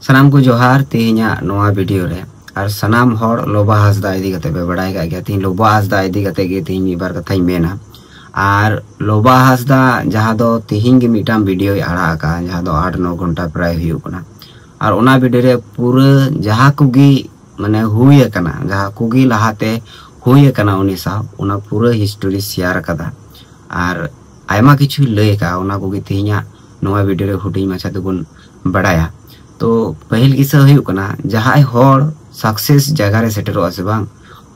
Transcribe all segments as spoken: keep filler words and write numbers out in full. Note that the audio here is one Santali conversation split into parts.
ᱥᱟᱱᱟᱢ ᱠᱚ ᱡᱚᱦᱟᱨ᱾ ᱛᱮᱦᱮᱧᱟᱜ ᱱᱚᱣᱟ ᱵᱷᱤᱰᱤᱭᱳ ᱨᱮ ᱟᱨ ᱥᱟᱱᱟᱢ ᱦᱚᱲ ᱞᱚᱵᱟ ᱦᱟᱸᱥᱫᱟ ᱤᱫᱤ ᱠᱟᱛᱮ ᱯᱮ ᱵᱟᱲᱟᱭ ᱠᱟᱜ ᱜᱮᱭᱟ᱾ ᱛᱮᱦᱮᱧ ᱞᱚᱵᱟ ᱦᱟᱸᱥᱫᱟ ᱤᱫᱤ ᱠᱟᱛᱮ ᱜᱮ ᱛᱮᱦᱮᱧ ᱢᱤᱫ ᱵᱟᱨ ᱠᱟᱛᱷᱟᱧ ᱢᱮᱱᱟ᱾ ᱟᱨ ᱞᱚᱵᱟ ᱦᱟᱸᱥᱫᱟ ᱡᱟᱦᱟᱸ ᱫᱚ ᱛᱮᱦᱮᱧ ᱜᱮ ᱢᱤᱫᱴᱟᱝ ᱵᱷᱤᱰᱤᱭᱳᱭ ᱟᱲᱟᱜ ᱟᱠᱟᱫᱼᱟ, ᱡᱟᱦᱟᱸ ᱫᱚ ᱟᱴ ᱱᱚ ᱜᱷᱚᱱᱴᱟ ᱯᱨᱟᱭ ᱦᱩᱭᱩᱜ ᱠᱟᱱᱟ᱾ ᱟᱨ ᱚᱱᱟ ᱵᱷᱤᱰᱤᱭᱳ ᱨᱮ ᱯᱩᱨᱟᱹ ᱡᱟᱦᱟᱸ ᱠᱚᱜᱮ ᱢᱟᱱᱮ ᱦᱩᱭ ᱟᱠᱟᱱᱟ, ᱡᱟᱦᱟᱸ ᱠᱚᱜᱮ ᱞᱟᱦᱟᱛᱮ ᱦᱩᱭ ᱟᱠᱟᱱᱟ ᱩᱱᱤ ᱥᱟᱶ, ᱚᱱᱟ ᱯᱩᱨᱟᱹ ᱦᱤᱥᱴᱳᱨᱤ ᱥᱮᱭᱟᱨ ᱟᱠᱟᱫᱟ᱾ ᱟᱨ ᱟᱭᱢᱟ ᱠᱤᱪᱷᱩᱭ ᱞᱟᱹᱭ ᱟᱠᱟᱫᱼᱟ, ᱚᱱᱟ ᱠᱚᱜᱮ ᱛᱮᱦᱮᱧᱟᱜ ᱱᱚᱣᱟ ᱵᱷᱤᱰᱤᱭᱳ ᱨᱮ ᱦᱩᱰᱤᱧ ᱢᱟᱪᱷᱟ ᱛᱮᱵᱚᱱ ᱵᱟᱲᱟᱭᱟ᱾ ᱛᱚ ᱯᱟᱹᱦᱤᱞ ᱠᱤᱥᱟᱹ ᱦᱩᱭᱩᱜ ᱠᱟᱱᱟ, ᱡᱟᱦᱟᱸᱭ ᱦᱚᱲ ᱥᱟᱠᱥᱮᱥ ᱡᱟᱭᱜᱟ ᱨᱮ ᱥᱮᱴᱮᱨᱚᱜᱼᱟ ᱥᱮ ᱵᱟᱝ,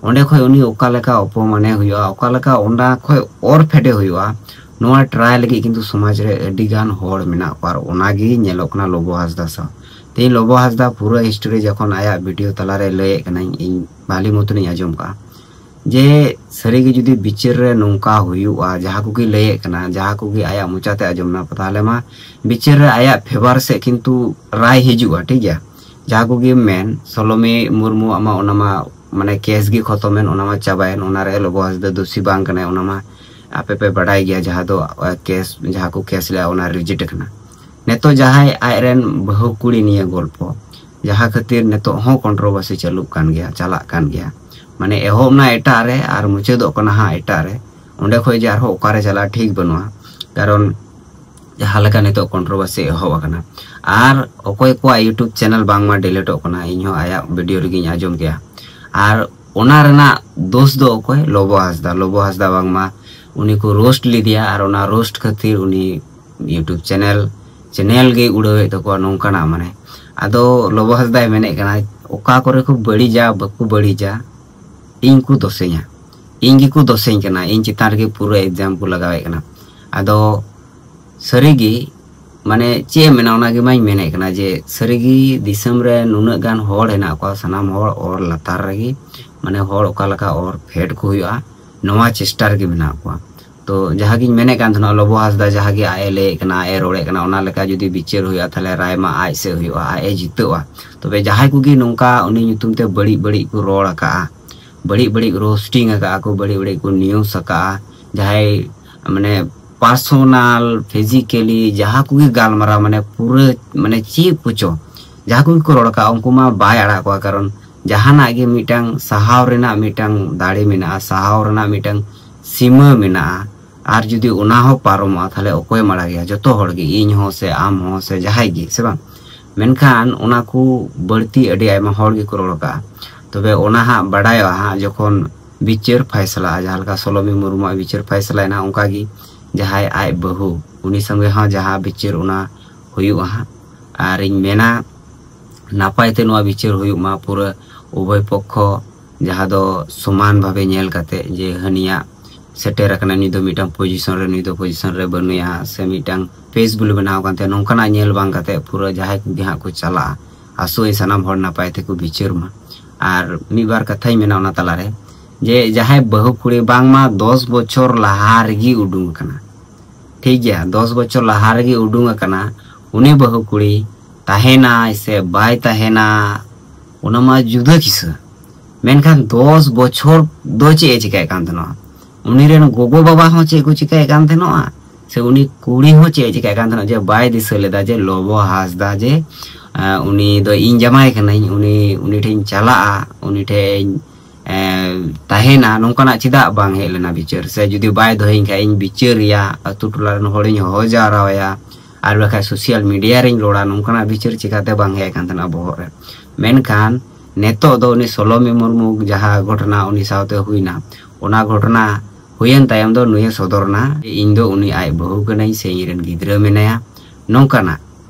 ᱚᱸᱰᱮ ᱠᱷᱚᱡ ᱩᱱᱤ ᱚᱠᱟ ᱞᱮᱠᱟ ᱚᱯᱚᱢᱟᱱᱮ ᱦᱩᱭᱩᱜᱼᱟ, ᱚᱠᱟ ᱞᱮᱠᱟ ᱚᱸᱰᱮ ᱠᱷᱚᱡ ᱚᱨ ᱯᱷᱮᱰᱮ ᱦᱩᱭᱩᱜᱼᱟ, ᱱᱚᱣᱟ ᱴᱨᱟᱭ ᱞᱟᱹᱜᱤᱫ ᱠᱤᱱᱛᱩ ᱥᱚᱢᱟᱡᱽ ᱨᱮ ᱟᱹᱰᱤ ᱜᱟᱱ ᱦᱚᱲ ᱢᱮᱱᱟᱜ ᱠᱚᱣᱟ᱾ ᱟᱨ ᱚᱱᱟᱜᱮ ᱧᱮᱞᱚᱜ ᱠᱟᱱᱟ ᱞᱚᱵᱚ ᱦᱟᱸᱥᱫᱟ ᱥᱟᱶ᱾ ᱛᱮᱦᱮᱧ ᱞᱚᱵᱚ ᱦᱟᱸᱥᱫᱟ ᱯᱩᱨᱟᱹ ᱦᱤᱥᱴᱳᱨᱤ ᱡᱚᱠᱷᱚᱱ ᱟᱭᱟᱜ ᱵᱷᱤᱰᱤᱭᱳ ᱛᱟᱞᱟᱨᱮ ᱞᱟᱹᱭᱮᱫ ᱠᱟᱱᱟᱧ, ᱤᱧ ᱵᱷᱟᱞᱤ ᱢᱚᱛᱚᱱᱤᱧ ᱟᱸᱡᱚᱢ ᱠᱟᱜᱼᱟ ᱡᱮ ᱥᱟᱹᱨᱤᱜᱮ ᱡᱩᱫᱤ ᱵᱤᱪᱟᱹᱨ ᱨᱮ ᱱᱚᱝᱠᱟ ᱦᱩᱭᱩᱜᱼᱟ, ᱡᱟᱦᱟᱸ ᱠᱚᱜᱮ ᱞᱟᱹᱭᱮᱫ ᱠᱟᱱᱟ, ᱡᱟᱦᱟᱸ ᱠᱚᱜᱮ ᱟᱭᱟᱜ ᱢᱚᱪᱟᱛᱮ ᱟᱸᱡᱚᱢ ᱱᱟ, ᱛᱟᱦᱚᱞᱮ ᱢᱟ ᱵᱤᱪᱟᱹᱨ ᱨᱮ ᱟᱭᱟᱜ ᱯᱷᱮᱵᱟᱨ ᱥᱮᱫ ᱠᱤᱱᱛᱩ ᱨᱟᱭ ᱦᱤᱡᱩᱜᱼᱟ, ᱴᱷᱤᱠ ᱜᱮᱭᱟ᱾ ᱡᱟᱦᱟᱸ ᱠᱚᱜᱮ ᱢᱮᱱ, ᱥᱚᱞᱚᱢᱤ ᱢᱩᱨᱢᱩ ᱟᱜ ᱢᱟ ᱚᱱᱟ ᱢᱟ ᱢᱟᱱᱮ ᱠᱮᱥ ᱜᱮ ᱠᱷᱚᱛᱚᱢᱮᱱ, ᱚᱱᱟ ᱢᱟ ᱪᱟᱵᱟᱭᱮᱱ, ᱚᱱᱟ ᱨᱮ ᱞᱚᱵᱚ ᱦᱟᱸᱥᱫᱟ ᱫᱳᱥᱤ ᱵᱟᱝ ᱠᱟᱱᱟᱭ, ᱚᱱᱟ ᱢᱟ ᱟᱯᱮ ᱯᱮ ᱵᱟᱰᱟᱭ ᱜᱮᱭᱟ, ᱡᱟᱦᱟᱸ ᱫᱚ ᱠᱮᱥ, ᱡᱟᱦᱟᱸ ᱠᱚ ᱠᱮᱥ ᱞᱮᱫᱼᱟ, ᱚᱱᱟ ᱨᱤᱡᱮᱠᱴ ᱠᱟᱱᱟ᱾ ᱱᱤᱛᱚᱜ ᱡᱟᱦᱟᱸᱭ ᱟᱡᱨᱮᱱ ᱵᱟᱹᱦᱩ ᱠᱩᱲᱤ ᱱᱤᱭᱟᱹ ᱜᱚᱞᱯᱚ, ᱡᱟᱦᱟᱸ ᱠᱷᱟᱹᱛᱤᱨ ᱱᱤᱛᱚᱜ ᱦᱚᱸ ᱠᱚᱱᱴᱨᱳᱵᱷᱟᱨᱥᱤ ᱪᱟᱹᱞᱩᱜ ᱠᱟᱱ ᱜᱮᱭᱟ, ᱪᱟᱞᱟᱜ ᱠᱟᱱ ᱜᱮᱭᱟ, ᱢᱟᱱᱮ ᱮᱦᱚᱵ ᱱᱟ ᱮᱴᱟᱜ ᱨᱮ ᱟᱨ ᱢᱩᱪᱟᱹᱫᱚᱜ ᱠᱟᱱᱟ ᱦᱟᱸᱜ ᱮᱴᱟᱜ ᱨᱮ, ᱚᱸᱰᱮ ᱠᱷᱚᱡ ᱡᱮ ᱟᱨᱦᱚᱸ ᱚᱠᱟᱨᱮ ᱪᱟᱞᱟᱜᱼᱟ ᱴᱷᱤᱠ ᱵᱟᱹᱱᱩᱜᱼᱟ᱾ ᱠᱟᱨᱚᱱ ᱡᱟᱦᱟᱸ ᱞᱮᱠᱟ ᱱᱤᱛᱚᱜ ᱠᱚᱱᱴᱨᱳᱵᱷᱟᱨᱥᱤ ᱮᱦᱚᱵ ᱟᱠᱟᱱᱟ, ᱟᱨ ᱚᱠᱚᱭ ᱠᱚᱣᱟᱜ ᱭᱩᱴᱩᱵᱽ ᱪᱮᱱᱮᱞ ᱵᱟᱝᱢᱟ ᱰᱤᱞᱤᱴᱚᱜ ᱠᱟᱱᱟ, ᱤᱧᱦᱚᱸ ᱟᱭᱟᱜ ᱵᱷᱤᱰᱤᱭᱳ ᱨᱮᱜᱮᱧ ᱟᱸᱡᱚᱢ ᱠᱮᱜᱼᱟ᱾ ᱟᱨ ᱚᱱᱟ ᱨᱮᱱᱟᱜ ᱫᱳᱥ ᱫᱚ ᱚᱠᱚᱭ? ᱞᱚᱵᱚ ᱦᱟᱸᱥᱫᱟ᱾ ᱞᱚᱵᱚ ᱦᱟᱸᱥᱫᱟ ᱵᱟᱝᱢᱟ ᱩᱱᱤ ᱠᱚ ᱨᱳᱥᱴ ᱞᱮᱫᱮᱭᱟ, ᱟᱨ ᱚᱱᱟ ᱨᱳᱥᱴ ᱠᱷᱟᱹᱛᱤᱨ ᱩᱱᱤ ᱭᱩᱴᱩᱵᱽ ᱪᱮᱱᱮᱞ, ᱪᱮᱱᱮᱞ ᱜᱮ ᱩᱲᱟᱹᱣᱮᱫ ᱛᱟᱠᱚᱣᱟ, ᱱᱚᱝᱠᱟᱱᱟᱜ ᱢᱟᱱᱮ᱾ ᱟᱫᱚ ᱞᱚᱵᱚ ᱦᱟᱸᱥᱫᱟᱭ ᱢᱮᱱᱮᱫ ᱠᱟᱱᱟ, ᱚᱠᱟ ᱠᱚᱨᱮ ᱠᱚ ᱵᱟᱹᱲᱤᱡᱟ, ᱵᱟᱠᱚ ᱵᱟᱹᱲᱤᱡᱟ, ᱤᱧ ᱠᱚ ᱫᱳᱥᱮᱧᱟ, ᱤᱧ ᱜᱮᱠᱚ ᱫᱳᱥᱮᱧ ᱠᱟᱱᱟ, ᱤᱧ ᱪᱮᱛᱟᱱ ᱨᱮᱜᱮ ᱯᱩᱨᱟᱹ ᱮᱠᱡᱟᱢ ᱠᱚ ᱞᱟᱜᱟᱣᱮᱫ ᱠᱟᱱᱟ᱾ ᱟᱫᱚ ᱥᱟᱹᱨᱤᱜᱮ ᱢᱟᱱᱮ ᱪᱮᱫ ᱮᱢ ᱢᱮᱱᱟ, ᱚᱱᱟ ᱜᱮ ᱢᱟᱧ ᱢᱮᱱᱮᱫ ᱠᱟᱱᱟ ᱡᱮ ᱥᱟᱹᱨᱤᱜᱮ ᱫᱤᱥᱚᱢ ᱨᱮ ᱱᱩᱱᱟᱹᱜ ᱜᱟᱱ ᱦᱚᱲ ᱦᱮᱱᱟᱜ ᱠᱚᱣᱟ, ᱥᱟᱱᱟᱢ ᱦᱚᱲ ᱚᱨ ᱞᱟᱛᱟᱨ ᱨᱮᱜᱮ, ᱢᱟᱱᱮ ᱦᱚᱲ ᱚᱠᱟ ᱞᱮᱠᱟ ᱚᱨ ᱯᱷᱮᱰ ᱠᱚ ᱦᱩᱭᱩᱜᱼᱟ, ᱱᱚᱣᱟ ᱪᱮᱥᱴᱟ ᱨᱮᱜᱮ ᱢᱮᱱᱟᱜ ᱠᱚᱣᱟ᱾ ᱛᱚ ᱡᱟᱦᱟᱸ ᱜᱤᱧ ᱢᱮᱱᱮᱫ ᱠᱟᱱ ᱛᱟᱦᱮᱱᱟ, ᱞᱚᱵᱚ ᱦᱟᱸᱥᱫᱟ ᱡᱟᱦᱟᱸ ᱜᱮ ᱟᱡ ᱮ ᱞᱟᱹᱭᱮᱫ ᱠᱟᱱᱟ, ᱟᱡ ᱮ ᱨᱚᱲᱮᱫ ᱠᱟᱱᱟ, ᱚᱱᱟ ᱞᱮᱠᱟ ᱡᱩᱫᱤ ᱵᱤᱪᱟᱹᱨ ᱦᱩᱭᱩᱜᱼᱟ, ᱛᱟᱦᱚᱞᱮ ᱨᱟᱭ ᱢᱟ ᱟᱡ ᱥᱮᱫ ᱦᱩᱭᱩᱜᱼᱟ, ᱟᱡ ᱮ ᱡᱤᱛᱟᱹᱜᱼᱟ᱾ ᱛᱚᱵᱮ ᱡᱟᱦᱟᱸᱭ ᱠᱚᱜᱮ ᱱᱚᱝᱠᱟ ᱩᱱᱤ ᱧᱩᱛᱩᱢ ᱛᱮ ᱵᱟᱹᱲᱤᱡ ᱵᱟᱹᱲᱤᱡ ᱠᱚ ᱨᱚᱲ ᱟᱠᱟᱜᱼᱟ, ᱵᱟᱹᱲᱤᱡ ᱵᱟᱹᱲᱤᱡ ᱨᱳᱥᱴᱤᱝ ᱟᱠᱟᱜᱼᱟ ᱠᱚ, ᱵᱟᱹᱲᱤᱡ ᱵᱟᱹᱲᱤᱡ ᱠᱚ ᱱᱤᱭᱩᱡᱽ ᱟᱠᱟᱜᱼᱟ, ᱡᱟᱦᱟᱸᱭ ᱢᱟᱱᱮ ᱯᱟᱨᱥᱚᱱᱟᱞ, ᱯᱷᱤᱡᱤᱠᱮᱞᱤ ᱡᱟᱦᱟᱸ ᱠᱚᱜᱮ ᱜᱟᱞᱢᱟᱨᱟᱣ, ᱢᱟᱱᱮ ᱯᱩᱨᱟᱹ ᱢᱟᱱᱮ ᱪᱮᱫ ᱠᱚᱪᱚ ᱡᱟᱦᱟᱸ ᱠᱚᱜᱮ ᱠᱚ ᱨᱚᱲ ᱠᱟᱜᱼᱟ, ᱩᱱᱠᱩ ᱢᱟ ᱵᱟᱭ ᱟᱲᱟᱜ ᱠᱚᱣᱟ᱾ ᱠᱟᱨᱚᱱ ᱡᱟᱦᱟᱱᱟᱜ ᱜᱮ ᱢᱤᱫᱴᱟᱝ ᱥᱟᱦᱟᱣ ᱨᱮᱱᱟᱜ ᱢᱤᱫᱴᱟᱝ ᱫᱟᱲᱮ ᱢᱮᱱᱟᱜᱼᱟ, ᱥᱟᱦᱟᱣ ᱨᱮᱱᱟᱜ ᱢᱤᱫᱴᱟᱝ ᱥᱤᱢᱟᱹ ᱢᱮᱱᱟᱜᱼᱟ᱾ ᱟᱨ ᱡᱩᱫᱤ ᱚᱱᱟ ᱦᱚᱸ ᱯᱟᱨᱚᱢᱚᱜᱼᱟ, ᱛᱟᱦᱞᱮ ᱚᱠᱚᱭᱮᱢ ᱟᱲᱟᱜᱮᱭᱟ? ᱡᱚᱛᱚ ᱦᱚᱲ ᱜᱮ, ᱤᱧ ᱦᱚᱸ ᱥᱮ ᱟᱢ ᱦᱚᱸ ᱥᱮ ᱡᱟᱦᱟᱸᱭ ᱜᱮ, ᱥᱮ ᱵᱟᱝ? ᱢᱮᱱᱠᱷᱟᱱ ᱚᱱᱟ ᱠᱚ ᱵᱟᱹᱲᱛᱤ ᱟᱹᱰᱤ ᱟᱭᱢᱟ ᱦᱚᱲ ᱜᱮᱠᱚ ᱨᱚᱲ ᱠᱟᱜᱼᱟ᱾ ᱛᱚᱵᱮ ᱚᱱᱟ ᱦᱟᱸᱜ ᱵᱟᱰᱟᱭᱚᱜᱼᱟ ᱦᱟᱸᱜ ᱡᱚᱠᱷᱚᱱ ᱵᱤᱪᱟᱹᱨ ᱯᱷᱟᱭᱥᱟᱞᱟᱜᱼᱟ᱾ ᱡᱟᱦᱟᱸ ᱞᱮᱠᱟ ᱥᱚᱞᱚᱢᱤ ᱢᱩᱨᱢᱩᱣᱟᱜ ᱵᱤᱪᱟᱹᱨ ᱯᱷᱟᱭᱥᱟᱞᱟᱭᱮᱱᱟ, ᱚᱱᱠᱟᱜᱮ ᱡᱟᱦᱟᱸᱭ ᱟᱡ ᱵᱟᱹᱦᱩ, ᱩᱱᱤ ᱥᱚᱸᱜᱮ ᱦᱚᱸ ᱡᱟᱦᱟᱸ ᱵᱤᱪᱟᱹᱨ, ᱚᱱᱟ ᱦᱩᱭᱩᱜᱼᱟ ᱦᱟᱸᱜ᱾ ᱟᱨ ᱤᱧ ᱢᱮᱱᱟ, ᱱᱟᱯᱟᱭ ᱛᱮ ᱱᱚᱣᱟ ᱵᱤᱪᱟᱹᱨ ᱦᱩᱭᱩᱜ ᱢᱟ, ᱯᱩᱨᱟᱹ ᱩᱵᱷᱚᱭ ᱯᱚᱠᱠᱷᱚ ᱡᱟᱦᱟᱸ ᱫᱚ ᱥᱚᱢᱟᱱ ᱵᱷᱟᱵᱮ ᱧᱮᱞ ᱠᱟᱛᱮ, ᱡᱮ ᱦᱟᱹᱱᱤᱭᱟᱜ ᱥᱮᱴᱮᱨ ᱟᱠᱟᱱᱟ, ᱱᱩᱭ ᱫᱚ ᱢᱤᱫᱴᱟᱝ ᱯᱚᱡᱤᱥᱚᱱ ᱨᱮ, ᱱᱩᱭ ᱫᱚ ᱯᱚᱡᱤᱥᱚᱱ ᱨᱮ ᱵᱟᱹᱱᱩᱭᱟ, ᱥᱮ ᱢᱤᱫᱴᱟᱝ ᱯᱮᱡᱽ ᱵᱩᱞ ᱵᱮᱱᱟᱣ ᱟᱠᱟᱱ ᱛᱟᱭᱟ, ᱱᱚᱝᱠᱟᱱᱟᱜ ᱧᱮᱞ ᱵᱟᱝ ᱠᱟᱛᱮ ᱯᱩᱨᱟᱹ ᱡᱟᱦᱟᱸᱭ ᱠᱚᱜᱮ ᱦᱟᱸᱜ ᱠᱚ ᱪᱟᱞᱟᱜᱼᱟ, ᱟᱥᱚᱜ ᱟᱹᱧ ᱥᱟᱱᱟᱢ ᱦᱚᱲ ᱱᱟᱯᱟᱭ ᱛᱮᱠᱚ ᱵᱤᱪᱟᱹᱨ ᱢᱟ᱾ ᱟᱨ ᱢᱤᱫ ᱵᱟᱨ ᱠᱟᱛᱷᱟᱧ ᱢᱮᱱᱟ ᱚᱱᱟ ᱛᱟᱞᱟᱨᱮ, ᱡᱮ ᱡᱟᱦᱟᱸᱭ ᱵᱟᱹᱦᱩ ᱠᱩᱲᱤ ᱵᱟᱝᱢᱟ ᱫᱚᱥ ᱵᱚᱪᱷᱚᱨ ᱞᱟᱦᱟ ᱨᱮᱜᱮ ᱩᱰᱩᱝ ᱟᱠᱟᱱᱟ, ᱴᱷᱤᱠ ᱜᱮᱭᱟ, ᱫᱚᱥ ᱵᱚᱪᱷᱚᱨ ᱞᱟᱦᱟ ᱨᱮᱜᱮ ᱩᱰᱩᱝ ᱟᱠᱟᱱᱟ, ᱩᱱᱤ ᱵᱟᱹᱦᱩ ᱠᱩᱲᱤ ᱛᱟᱦᱮᱱᱟᱭ ᱥᱮ ᱵᱟᱭ ᱛᱟᱦᱮᱱᱟ, ᱚᱱᱟ ᱢᱟ ᱡᱩᱫᱟᱹ ᱠᱤᱥᱟᱹ᱾ ᱢᱮᱱᱠᱷᱟᱱ ᱫᱚᱥ ᱵᱚᱪᱷᱚᱨ ᱫᱚ ᱪᱮᱫ ᱮ ᱪᱤᱠᱟᱹᱭᱮᱫ ᱠᱟᱱ ᱛᱟᱦᱮᱱᱚᱜᱼᱟ? ᱩᱱᱤ ᱨᱮᱱ ᱜᱚᱜᱚ ᱵᱟᱵᱟ ᱦᱚᱸ ᱪᱮᱫ ᱠᱚ ᱪᱤᱠᱟᱹᱭᱮᱫ ᱠᱟᱱ ᱛᱟᱦᱮᱱᱚᱜᱼᱟ? ᱥᱮ ᱩᱱᱤ ᱠᱩᱲᱤ ᱦᱚᱸ ᱪᱮᱫ ᱮ ᱪᱤᱠᱟᱹᱭᱮᱫ ᱠᱟᱱ ᱛᱟᱦᱮᱱᱚᱜᱼᱟ? ᱡᱮ ᱵᱟᱭ ᱫᱤᱥᱟᱹ ᱞᱮᱫᱟ ᱡᱮ ᱞᱚᱵᱚ ᱦᱟᱸᱥᱫᱟ ᱡᱮ, ᱟᱸ, ᱩᱱᱤ ᱫᱚ ᱤᱧ ᱡᱟᱢᱟᱭ ᱠᱟᱹᱱᱟᱹᱧ, ᱩᱱᱤ, ᱩᱱᱤ ᱴᱷᱮᱱ ᱤᱧ ᱪᱟᱞᱟᱜᱼᱟ, ᱩᱱᱤ ᱴᱷᱮᱱ ᱤᱧ, ᱮᱸ, ᱛᱟᱦᱮᱱᱟ, ᱱᱚᱝᱠᱟᱱᱟᱜ ᱪᱮᱫᱟᱜ ᱵᱟᱝ ᱦᱮᱡ ᱞᱮᱱᱟ ᱵᱤᱪᱟᱹᱨ? ᱥᱮ ᱡᱩᱫᱤ ᱵᱟᱭ ᱫᱚᱦᱚᱭᱤᱧ ᱠᱷᱟᱡ ᱤᱧ ᱵᱤᱪᱟᱹᱨᱮᱭᱟ, ᱟᱹᱛᱩ ᱴᱚᱞᱟ ᱨᱮᱱ ᱦᱚᱲᱤᱧ ᱦᱚᱦᱚ ᱡᱟᱣᱨᱟᱣᱟᱭᱟ, ᱟᱨ ᱵᱟᱠᱷᱟᱡ ᱥᱳᱥᱟᱞ ᱢᱤᱰᱤᱭᱟ ᱨᱮᱧ ᱨᱚᱲᱟ, ᱱᱚᱝᱠᱟᱱᱟᱜ ᱵᱤᱪᱟᱹᱨ ᱪᱤᱠᱟᱛᱮ ᱵᱟᱝ ᱦᱮᱡ ᱟᱠᱟᱱ ᱛᱟᱦᱮᱱᱟ ᱵᱚᱦᱚᱜ ᱨᱮ? ᱢᱮᱱᱠᱷᱟᱱ ᱱᱤᱛᱚᱜ ᱫᱚ ᱩᱱᱤ ᱥᱚᱞᱚᱢᱤ ᱢᱩᱨᱢᱩ ᱡᱟᱦᱟᱸ ᱜᱷᱚᱴᱚᱱᱟ ᱩᱱᱤ ᱥᱟᱶᱛᱮ ᱦᱩᱭᱱᱟ, ᱚᱱᱟ ᱜᱷᱚᱴᱚᱱᱟ ᱦᱩᱭᱮᱱ ᱛᱟᱭᱚᱢ ᱫᱚ ᱱᱩᱭᱮ ᱥᱚᱫᱚᱨᱱᱟ, ᱤᱧ ᱫᱚ ᱩᱱᱤ ᱟᱡ ᱵᱟᱹᱦᱩ ᱠᱟᱹᱱᱟᱹᱧ ᱥᱮ ᱤᱧ ᱨᱮᱱ ᱜᱤᱫᱽᱨᱟᱹ ᱢᱮᱱᱟᱭᱟ, ᱱᱚᱝᱠᱟᱱᱟᱜ᱾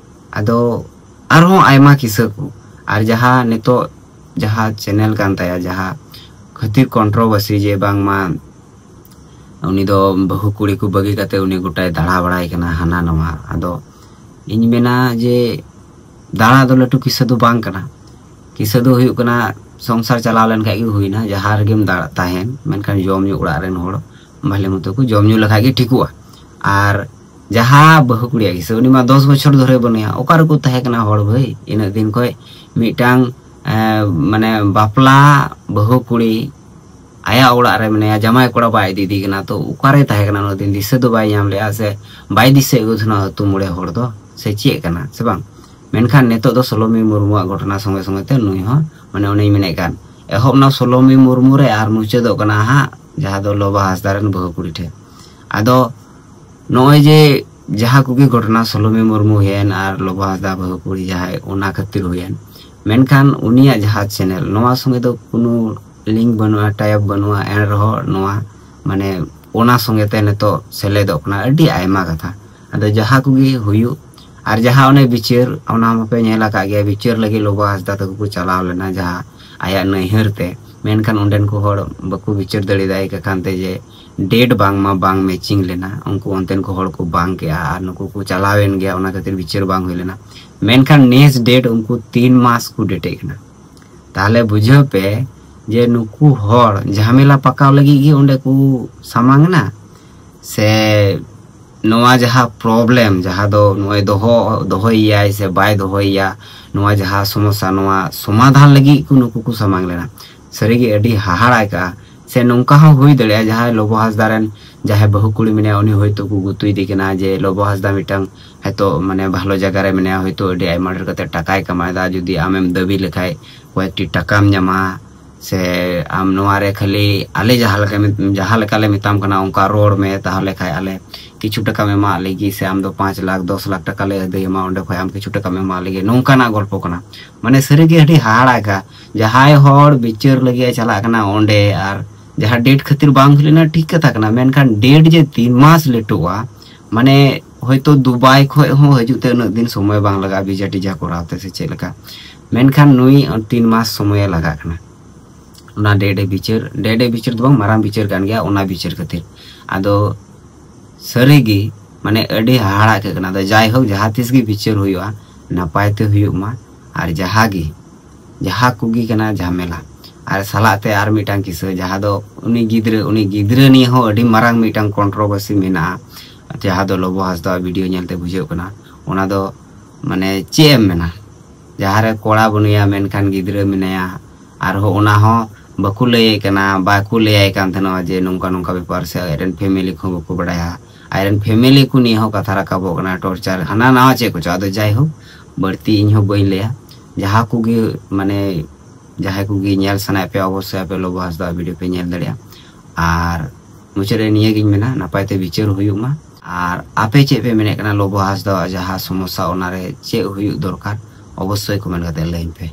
ᱟᱫᱚ ᱟᱨᱦᱚᱸ ᱟᱭᱢᱟ ᱠᱤᱥᱟᱹ ᱠᱚ᱾ ᱟᱨ ᱡᱟᱦᱟᱸ ᱱᱤᱛᱚᱜ ᱡᱟᱦᱟᱸ ᱪᱮᱱᱮᱞ ᱠᱟᱱ ᱛᱟᱭᱟ, ᱡᱟᱦᱟᱸ ᱠᱷᱟᱹᱛᱤᱨ ᱠᱚᱱᱴᱨᱳᱵᱷᱟᱨᱥᱤ, ᱡᱮ ᱵᱟᱝᱢᱟ ᱩᱱᱤ ᱫᱚ ᱵᱟᱹᱦᱩ ᱠᱩᱲᱤ ᱠᱚ ᱵᱟᱹᱜᱤ ᱠᱟᱛᱮ ᱩᱱᱤ ᱜᱚᱴᱟᱭ ᱫᱟᱬᱟ ᱵᱟᱲᱟᱭ ᱠᱟᱱᱟ ᱦᱟᱱᱟ ᱱᱚᱣᱟ᱾ ᱟᱫᱚ ᱤᱧ ᱢᱮᱱᱟ ᱡᱮ ᱫᱟᱬᱟ ᱫᱚ ᱞᱟᱹᱴᱩ ᱠᱤᱥᱟᱹ ᱫᱚ ᱵᱟᱝ ᱠᱟᱱᱟ᱾ ᱠᱤᱥᱟᱹ ᱫᱚ ᱦᱩᱭᱩᱜ ᱠᱟᱱᱟ ᱥᱚᱝᱥᱟᱨ ᱪᱟᱞᱟᱣ ᱞᱮᱱᱠᱷᱟᱡ ᱜᱮ ᱦᱩᱭᱱᱟ, ᱡᱟᱦᱟᱸ ᱨᱮᱜᱮᱢ ᱫᱟᱬᱟ ᱛᱟᱦᱮᱱ, ᱢᱮᱱᱠᱷᱟᱱ ᱡᱚᱢ ᱧᱩ ᱚᱲᱟᱜ ᱨᱮᱱ ᱦᱚᱲ ᱵᱷᱟᱞᱮ ᱢᱚᱛᱚ ᱠᱚ ᱡᱚᱢ ᱧᱩ ᱞᱮᱠᱷᱟᱡ ᱜᱮ ᱴᱷᱤᱠᱚᱜᱼᱟ᱾ ᱟᱨ ᱡᱟᱦᱟᱸ ᱵᱟᱹᱦᱩ ᱠᱩᱲᱤᱭᱟᱜ ᱠᱤᱥᱟᱹ, ᱩᱱᱤ ᱢᱟ ᱫᱚᱥ ᱵᱚᱪᱷᱚᱨ ᱫᱷᱚᱨᱮ ᱵᱟᱹᱱᱩᱭᱟ᱾ ᱚᱠᱟ ᱨᱮᱠᱚ ᱛᱟᱦᱮᱸ ᱠᱟᱱᱟ ᱦᱚᱲ ᱵᱷᱟᱹᱭ? ᱤᱱᱟᱹᱜ ᱫᱤᱱ ᱠᱷᱚᱡ ᱢᱤᱫᱴᱟᱝ, ᱮᱸ, ᱢᱟᱱᱮ ᱵᱟᱯᱞᱟ ᱵᱟᱹᱦᱩ ᱠᱩᱲᱤ ᱟᱭᱟᱜ ᱚᱲᱟᱜ ᱨᱮ ᱢᱮᱱᱟᱭᱟ, ᱡᱟᱢᱟᱭ ᱠᱚᱲᱟ ᱵᱟᱭ ᱤᱫᱤᱭᱮᱫᱮ ᱠᱟᱱᱟ, ᱛᱚ ᱚᱠᱟᱨᱮ ᱛᱟᱦᱮᱸ ᱠᱟᱱᱟ ᱩᱱᱟᱹᱜ ᱫᱤᱱ? ᱫᱤᱥᱟᱹ ᱫᱚ ᱵᱟᱭ ᱧᱟᱢ ᱞᱮᱜᱼᱟ ᱥᱮ ᱵᱟᱭ ᱫᱤᱥᱟᱹᱭᱮᱫ ᱠᱚ ᱛᱟᱦᱮᱱᱟ ᱟᱹᱛᱩ ᱢᱚᱬᱮ ᱦᱚᱲ ᱫᱚ, ᱥᱮ ᱪᱮᱫ ᱠᱟᱱᱟ ᱥᱮ ᱵᱟᱝ? ᱢᱮᱱᱠᱷᱟᱱ ᱱᱤᱛᱚᱜ ᱫᱚ ᱥᱳᱞᱳᱢᱤ ᱢᱩᱨᱢᱩᱣᱟᱜ ᱜᱷᱚᱴᱚᱱᱟ ᱥᱚᱸᱜᱮ ᱥᱚᱸᱜᱮ ᱛᱮ ᱱᱩᱭ ᱦᱚᱸ, ᱢᱟᱱᱮ, ᱚᱱᱮᱧ ᱢᱮᱱᱮᱫ ᱠᱟᱱ, ᱮᱦᱚᱵ ᱱᱟ ᱥᱳᱞᱳᱢᱤ ᱢᱩᱨᱢᱩ ᱨᱮ ᱟᱨ ᱢᱩᱪᱟᱹᱫᱚᱜ ᱠᱟᱱᱟ ᱦᱟᱸᱜ ᱡᱟᱦᱟᱸ ᱫᱚ ᱞᱚᱵᱟ ᱦᱟᱸᱥᱫᱟ ᱨᱮᱱ ᱵᱟᱹᱦᱩ ᱠᱩᱲᱤ ᱴᱷᱮᱱ᱾ ᱟᱫᱚ ᱱᱚᱜᱼᱚᱭ ᱡᱮ ᱡᱟᱦᱟᱸ ᱠᱚᱜᱮ ᱜᱷᱚᱴᱚᱱᱟ ᱥᱳᱞᱳᱢᱤ ᱢᱩᱨᱢᱩ ᱦᱩᱭᱮᱱ ᱟᱨ ᱞᱚᱵᱟ ᱦᱟᱸᱥᱫᱟ ᱵᱟᱹᱦᱩ ᱠᱩᱲᱤ ᱡᱟᱦᱟᱸᱭ, ᱚᱱᱟ ᱠᱷᱟᱹᱛᱤᱨ ᱦᱩᱭᱮᱱ, ᱢᱮᱱᱠᱷᱟᱱ ᱩᱱᱤᱭᱟᱜ ᱡᱟᱦᱟᱸ ᱪᱮᱱᱮᱞ, ᱱᱚᱣᱟ ᱥᱚᱸᱜᱮ ᱫᱚ ᱠᱳᱱᱳ ᱞᱤᱝᱠ ᱵᱟᱹᱱᱩᱜᱼᱟ, ᱴᱟᱭᱟᱯ ᱵᱟᱹᱱᱩᱜᱼᱟ, ᱮᱱ ᱨᱮᱦᱚᱸ ᱱᱚᱣᱟ, ᱢᱟᱱᱮ, ᱚᱱᱟ ᱥᱚᱸᱜᱮ ᱛᱮ ᱱᱤᱛᱚᱜ ᱥᱮᱞᱮᱫᱚᱜ ᱠᱟᱱᱟ ᱟᱹᱰᱤ ᱟᱭᱢᱟ ᱠᱟᱛᱷᱟ᱾ ᱟᱫᱚ ᱡᱟᱦᱟᱸ ᱠᱚᱜᱮ ᱦᱩᱭᱩᱜ, ᱟᱨ ᱡᱟᱦᱟᱸ ᱚᱱᱮ ᱵᱤᱪᱟᱹᱨ, ᱚᱱᱟ ᱢᱟᱯᱮ ᱧᱮᱞ ᱟᱠᱟᱫ ᱜᱮᱭᱟ, ᱵᱤᱪᱟᱹᱨ ᱞᱟᱹᱜᱤᱫ ᱞᱚᱵᱟ ᱦᱟᱸᱥᱫᱟ ᱛᱟᱠᱚ ᱠᱚ ᱪᱟᱞᱟᱣ ᱞᱮᱱᱟ ᱡᱟᱦᱟᱸ ᱟᱭᱟᱜ ᱱᱟᱹᱭᱦᱟᱹᱨ ᱛᱮ, ᱢᱮᱱᱠᱷᱟᱱ ᱚᱸᱰᱮᱱ ᱠᱚ ᱦᱚᱲ ᱵᱟᱠᱚ ᱵᱤᱪᱟᱹᱨ ᱫᱟᱲᱮᱭᱟᱫᱟ ᱮᱭ ᱠᱟᱠᱷᱟᱱ ᱛᱮ ᱡᱮ ᱰᱮᱴ ᱵᱟᱝᱢᱟ ᱵᱟᱝ ᱢᱮᱪᱤᱝ ᱞᱮᱱᱟ, ᱩᱱᱠᱩ ᱚᱱᱛᱮᱱ ᱠᱚ ᱦᱚᱲ ᱠᱚ ᱵᱟᱝ ᱠᱮᱜᱼᱟ ᱟᱨ ᱱᱩᱠᱩ ᱠᱚ ᱪᱟᱞᱟᱣᱮᱱ ᱜᱮᱭᱟ, ᱚᱱᱟ ᱠᱷᱟᱹᱛᱤᱨ ᱵᱤᱪᱟᱹᱨ ᱵᱟᱝ ᱦᱩᱭ ᱞᱮᱱᱟ᱾ ᱢᱮᱱᱠᱷᱟᱱ ᱱᱮᱥ ᱰᱮᱴ ᱩᱱᱠᱩ ᱛᱤᱱ ᱢᱟᱥ ᱠᱚ ᱰᱮᱴᱮᱫ ᱠᱟᱱᱟ᱾ ᱛᱟᱦᱞᱮ ᱵᱩᱡᱷᱟᱹᱣ ᱯᱮ ᱡᱮ ᱱᱩᱠᱩ ᱦᱚᱲ ᱡᱷᱟᱢᱮᱞᱟ ᱯᱟᱠᱟᱣ ᱞᱟᱹᱜᱤᱫ ᱜᱮ ᱚᱸᱰᱮ ᱠᱚ ᱥᱟᱢᱟᱝ ᱮᱱᱟ, ᱥᱮ ᱱᱚᱣᱟ ᱡᱟᱦᱟᱸ ᱯᱨᱚᱵᱞᱮᱢ, ᱡᱟᱦᱟᱸ ᱫᱚ ᱱᱚᱜᱼᱚᱭ ᱫᱚᱦᱚ, ᱫᱚᱦᱚᱭᱮᱭᱟᱭ ᱥᱮ ᱵᱟᱭ ᱫᱚᱦᱚᱭᱮᱭᱟ, ᱱᱚᱣᱟ ᱡᱟᱦᱟᱸ ᱥᱚᱢᱚᱥᱥᱟ, ᱱᱚᱣᱟ ᱥᱚᱢᱟᱫᱷᱟᱱ ᱞᱟᱹᱜᱤᱫ ᱠᱚ ᱱᱩᱠᱩ ᱠᱚ ᱥᱟᱢᱟᱝ ᱞᱮᱱᱟ᱾ ᱥᱟᱹᱨᱤᱜᱮ ᱟᱹᱰᱤ ᱦᱟᱦᱟᱲᱟ ᱟᱹᱭᱠᱟᱹᱜᱼᱟ᱾ ᱥᱮ ᱱᱚᱝᱠᱟ ᱦᱚᱸ ᱦᱩᱭ ᱫᱟᱲᱮᱭᱟᱜᱼᱟ, ᱡᱟᱦᱟᱸᱭ ᱞᱚᱵᱚ ᱦᱟᱸᱥᱫᱟ ᱨᱮᱱ ᱡᱟᱦᱟᱸᱭ ᱵᱟᱹᱦᱩ ᱠᱩᱲᱤ ᱢᱮᱱᱟᱭᱟ, ᱩᱱᱤ ᱦᱚᱭᱛᱳ ᱠᱚ ᱜᱩᱛᱩᱭᱮᱫᱮ ᱠᱟᱱᱟ ᱡᱮ ᱞᱚᱵᱚ ᱦᱟᱸᱥᱫᱟ ᱢᱤᱫᱴᱟᱝ ᱦᱚᱭᱛᱳ, ᱢᱟᱱᱮ, ᱵᱷᱟᱞᱚ ᱡᱟᱭᱜᱟ ᱨᱮ ᱢᱮᱱᱟᱭᱟ, ᱦᱚᱭᱛᱳ ᱟᱹᱰᱤ ᱟᱭᱢᱟ ᱰᱷᱮᱨ ᱠᱟᱛᱮ ᱴᱟᱠᱟᱭ ᱠᱟᱢᱟᱣᱮᱫᱟ, ᱡᱩᱫᱤ ᱟᱢᱮᱢ ᱫᱟᱹᱵᱤ ᱞᱮᱠᱷᱟᱡ ᱠᱚᱭᱮᱠᱴᱤ ᱴᱟᱠᱟᱢ ᱧᱟᱢᱟ, ᱥᱮ ᱟᱢ ᱱᱚᱣᱟ ᱨᱮ ᱠᱷᱟᱹᱞᱤ ᱟᱞᱮ ᱡᱟᱦᱟᱸ ᱞᱮᱠᱟ ᱢᱮ-, ᱡᱟᱦᱟᱸ ᱞᱮᱠᱟ ᱞᱮ ᱢᱮᱛᱟᱢ ᱠᱟᱱᱟ ᱚᱱᱠᱟ ᱨᱚᱲ ᱢᱮ, ᱛᱟᱦᱚᱞᱮ ᱠᱷᱟᱡ ᱟᱞᱮ ᱠᱤᱪᱷᱩ ᱴᱟᱠᱟᱢ ᱮᱢᱟᱜ ᱞᱮᱜᱮ, ᱥᱮ ᱟᱢ ᱫᱚ ᱯᱟᱸᱪ ᱞᱟᱠᱷ, ᱫᱚᱥ ᱞᱟᱠᱷ ᱴᱟᱠᱟ ᱞᱮ ᱟᱹᱫᱟᱹᱭ ᱟᱢᱟ, ᱚᱸᱰᱮ ᱠᱷᱚᱡ ᱟᱢ ᱠᱤᱪᱷᱩ ᱴᱟᱠᱟᱢ ᱮᱢᱟᱜ ᱞᱮᱜᱮ, ᱱᱚᱝᱠᱟᱱᱟᱜ ᱜᱚᱞᱯᱚ ᱠᱟᱱᱟ᱾ ᱢᱟᱱᱮ, ᱥᱟᱹᱨᱤᱜᱮ ᱟᱹᱰᱤ ᱦᱟᱦᱟᱲᱟ ᱜᱮ᱾ ᱡᱟᱦᱟᱸᱭ ᱦᱚᱲ ᱵᱤᱪᱟᱹᱨ ᱞᱟᱹᱜᱤᱫ ᱮ ᱪᱟᱞᱟᱜ ᱠᱟᱱᱟ ᱚᱸᱰᱮ, ᱟᱨ ᱡᱟᱦᱟᱸ ᱰᱮᱴ ᱠᱷᱟᱹᱛᱤᱨ ᱵᱟᱝ ᱦᱩᱭ ᱞᱮᱱᱟ, ᱴᱷᱤᱠ ᱠᱟᱛᱷᱟ ᱠᱟᱱᱟ, ᱢᱮᱱᱠᱷᱟᱱ ᱰᱮᱴ ᱡᱮ ᱛᱤᱱ ᱢᱟᱥ ᱞᱮᱴᱚᱜᱼᱟ, ᱢᱟᱱᱮ, ᱦᱚᱭᱛᱳ ᱫᱩᱵᱟᱭ ᱠᱷᱚᱡ ᱦᱚᱸ ᱦᱤᱡᱩᱜ ᱛᱮ ᱩᱱᱟᱹᱜ ᱫᱤᱱ ᱥᱚᱢᱚᱭ ᱵᱟᱝ ᱞᱟᱜᱟᱜᱼᱟ ᱵᱷᱤᱥᱟ ᱴᱤᱥᱟ ᱠᱚᱨᱟᱣ ᱛᱮ, ᱥᱮ ᱪᱮᱫ ᱞᱮᱠᱟ, ᱢᱮᱱᱠᱷᱟᱱ ᱱᱩᱭ ᱛᱤᱱ ᱢᱟᱥ ᱥᱚᱢᱚᱭᱮ ᱞᱟᱜᱟᱜ ᱠᱟᱱᱟ ᱚᱱᱟ ᱰᱮᱴ ᱮ ᱵᱤᱪᱟᱹᱨ, ᱰᱮᱴ ᱮ ᱵᱤᱪᱟᱹᱨ ᱫᱚ ᱵᱟᱝ, ᱢᱟᱨᱟᱝ ᱵᱤᱪᱟᱹᱨ ᱠᱟᱱ ᱜᱮᱭᱟ, ᱚᱱᱟ ᱵᱤᱪᱟᱹᱨ ᱠᱷᱟᱹᱛᱤᱨ᱾ ᱟᱫᱚ ᱥᱟᱹᱨᱤᱜᱮ, ᱢᱟᱱᱮ, ᱟᱹᱰᱤ ᱦᱟᱦᱟᱲᱟᱜ ᱟᱹᱭᱠᱟᱹᱜ ᱠᱟᱱᱟ᱾ ᱟᱫᱚ ᱡᱟᱭᱦᱳᱠ, ᱡᱟᱦᱟᱸ ᱛᱤᱥ ᱜᱮ ᱵᱤᱪᱟᱹᱨ ᱦᱩᱭᱩᱜᱼᱟ, ᱱᱟᱯᱟᱭ ᱛᱮ ᱦᱩᱭᱩᱜ ᱢᱟ᱾ ᱟᱨ ᱡᱟᱦᱟᱸ ᱜᱮ, ᱡᱟᱦᱟᱸ ᱠᱚᱜᱮ ᱠᱟᱱᱟ ᱡᱷᱟᱢᱮᱞᱟ, ᱟᱨ ᱥᱟᱞᱟᱜ ᱛᱮ ᱟᱨ ᱢᱤᱫᱴᱟᱝ ᱠᱤᱥᱟᱹ, ᱡᱟᱦᱟᱸ ᱫᱚ ᱩᱱᱤ ᱜᱤᱫᱽᱨᱟᱹ, ᱩᱱᱤ ᱜᱤᱫᱽᱨᱟᱹ ᱱᱤᱭᱮ ᱦᱚᱸ ᱟᱹᱰᱤ ᱢᱟᱨᱟᱝ ᱢᱤᱫᱴᱟᱝ ᱠᱚᱱᱴᱨᱳᱵᱷᱟᱨᱥᱤ ᱢᱮᱱᱟᱜᱼᱟ, ᱡᱟᱦᱟᱸ ᱫᱚ ᱞᱚᱵᱚ ᱦᱟᱸᱥᱫᱟᱣᱟᱜ ᱵᱷᱤᱰᱤᱭᱳ ᱧᱮᱞᱛᱮ ᱵᱩᱡᱷᱟᱹᱜ ᱠᱟᱱᱟ᱾ ᱚᱱᱟ ᱫᱚ, ᱢᱟᱱᱮ, ᱪᱮᱫ ᱮᱢ ᱢᱮᱱᱟ, ᱡᱟᱦᱟᱸ ᱨᱮ ᱠᱚᱲᱟ ᱵᱟᱹᱱᱩᱭᱟ ᱢᱮᱱᱠᱷᱟᱱ ᱜᱤᱫᱽᱨᱟᱹ ᱢᱮᱱᱟᱭᱟ, ᱟᱨᱦᱚᱸ ᱚᱱᱟ ᱦᱚᱸ ᱵᱟᱠᱚ ᱞᱟᱹᱭᱟᱭ ᱠᱟᱱᱟ, ᱵᱟᱠᱚ ᱞᱟᱹᱭᱟᱭ ᱠᱟᱱ ᱛᱟᱦᱮᱱᱟ ᱡᱮ ᱱᱚᱝᱠᱟ ᱱᱚᱝᱠᱟ ᱵᱮᱯᱟᱨ, ᱥᱮ ᱟᱡᱨᱮᱱ ᱯᱷᱮᱢᱮᱞᱤ ᱠᱚᱦᱚᱸ ᱵᱟᱠᱚ ᱵᱟᱲᱟᱭᱟ᱾ ᱟᱡᱨᱮᱱ ᱯᱷᱮᱢᱮᱞᱤ ᱠᱚ ᱱᱤᱭᱮ ᱦᱚᱸ ᱠᱟᱛᱷᱟ ᱨᱟᱠᱟᱵᱚᱜ ᱠᱟᱱᱟ, ᱴᱚᱨᱪᱟᱨ, ᱦᱟᱱᱟ ᱱᱟᱣᱟ ᱪᱮᱫ ᱠᱚᱪᱚ᱾ ᱟᱫᱚ ᱡᱟᱭᱦᱳᱠ, ᱵᱟᱹᱲᱛᱤ ᱤᱧ ᱦᱚᱸ ᱵᱟᱹᱧ ᱞᱟᱹᱭᱟ᱾ ᱡᱟᱦᱟᱸ ᱠᱚᱜᱮ ᱢᱟᱱᱮ ᱡᱟᱦᱟᱸᱭ ᱠᱚᱜᱮ ᱧᱮᱞ ᱥᱟᱱᱟᱭᱮᱫ ᱯᱮᱭᱟ, ᱚᱵᱚᱥᱥᱳᱭ ᱟᱯᱮ ᱞᱚᱵᱚ ᱦᱟᱸᱥᱫᱟ ᱵᱷᱤᱰᱤᱭᱳ ᱯᱮ ᱧᱮᱞ ᱫᱟᱲᱮᱭᱟᱜᱼᱟ᱾ ᱟᱨ ᱢᱩᱪᱟᱹᱫ ᱨᱮ ᱱᱤᱭᱟᱹ ᱜᱤᱧ ᱢᱮᱱᱟ, ᱱᱟᱯᱟᱭ ᱛᱮ ᱵᱤᱪᱟᱹᱨ ᱦᱩᱭᱩᱜ ᱢᱟ᱾ ᱟᱨ ᱟᱯᱮ ᱪᱮᱫ ᱯᱮ ᱢᱮᱱᱮᱫ ᱠᱟᱱᱟ ᱞᱚᱵᱚ ᱦᱟᱸᱥᱫᱟᱣᱟᱜ ᱡᱟᱦᱟᱸ ᱥᱚᱢᱚᱥᱥᱟ, ᱚᱱᱟᱨᱮ ᱪᱮᱫ ᱦᱩᱭᱩᱜ ᱫᱚᱨᱠᱟᱨ, ᱚᱵᱚᱥᱥᱳᱭ ᱠᱚᱢᱮᱱᱴ ᱠᱟᱛᱮ ᱞᱟᱹᱭᱟᱹᱧ ᱯᱮ᱾